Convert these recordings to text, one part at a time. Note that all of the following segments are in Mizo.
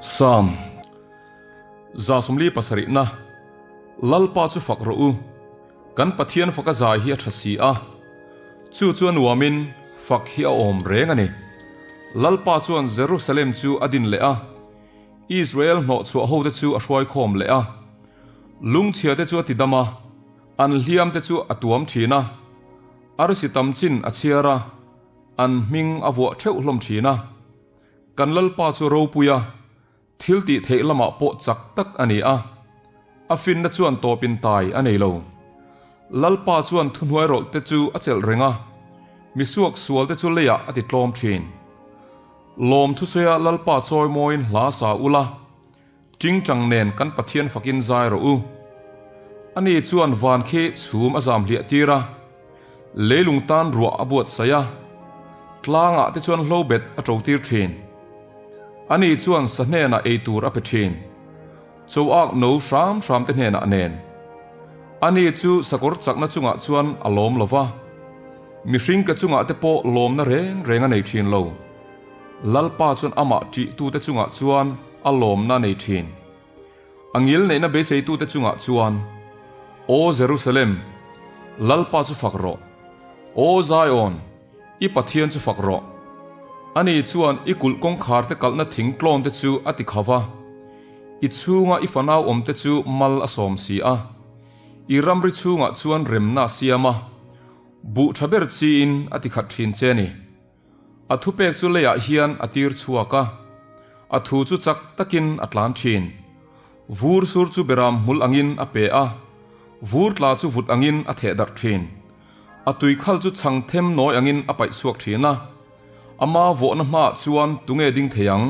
Psalm 77 na Lalpa chu fak rawh u, kan Pathian faka zai hi a tha si a, chu chu a nuamin fak hi a awm reng a ni. Lalpa chuan Jerusalem chu a din leh a, Israel hnawhchhuah hote chu a hruaikhawm leh a, lungchhiate chu a tidam a, an hliamte chu a tuam thin a, arsi tam chin a chhiar a, an hming a vuah theuh hlawm thin a. Kan Lalpa chu ropui a, thil tih theih lamah pawh chak tak a ni a, a finna chuan tawpin tai a nei lo. Lalpa chuan thuhnuai rawlhte chu a chelh reng a, misuak sualte chu leiah a ti tlawm thin. Lawm thusawiah Lalpa chawimawiin hla sa ula, Tingtang nen kan Pathian fakin zai rawh u. Ani chuan van khi chhum a zam hliah tir a, leilung tan ruah a buatsaih a, tlangah te chuan hlo bet a to tir thin. Ani chuan sa hnenah ei tur a pe thin, cho ak no hram hram te hnenah nen. Ani chu sakawr chakna chungah chuan a lawm lo va, mihring ke chungah te pawh lawmna reng reng a nei thin lo. Lalpa chuan amah ṭihtute chungah chuan a lawmna a nei ṭhin. A ngil neihna beiseitute chungah chuan, Aw Jerusalem, Lalpa chu fak rawh! Aw Zion, i Pathian chu fak rawh! Ani chuan i kulh kawngkharte kalhna thing tlawnte chu a ti kho va, i chhunga i fanau awmte chu mal a sawm si a, i ramri chhungah chuan remna a siam a, buh ṭha ber chiin a ti khat ṭhin che a ni. A thupek chu leiah hian a tir chhuak a, a thu chu chak takin a tlan thin. Vur sur chu beram hmul angin a pe a, vur tla chu vut angin a theh darh thin. A tuikhal chu chhang them nawi angin a paih chhuak thin a, ama vawhna hmaah chuan tunge ding thei ang?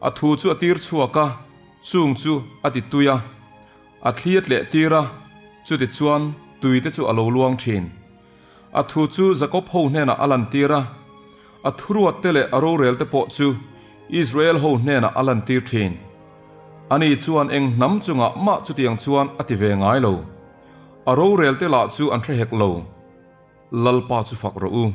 A thu chu a tir chhuak a, chung chu a ti tui a, a thli a tleh tir a, chutichuan tuite chu a lo luang thin. A thu chu Jakob ho hnenah a lantir a, a thuruatte leh a rorelte pawh chu Israel ho hnenah a lantir thin. Ani chuan eng hnam chungah mah chutiang chuan a ti ve ngai lo. A rorelte lah chu an hre hek lo. Lalpa chu fak rawh u.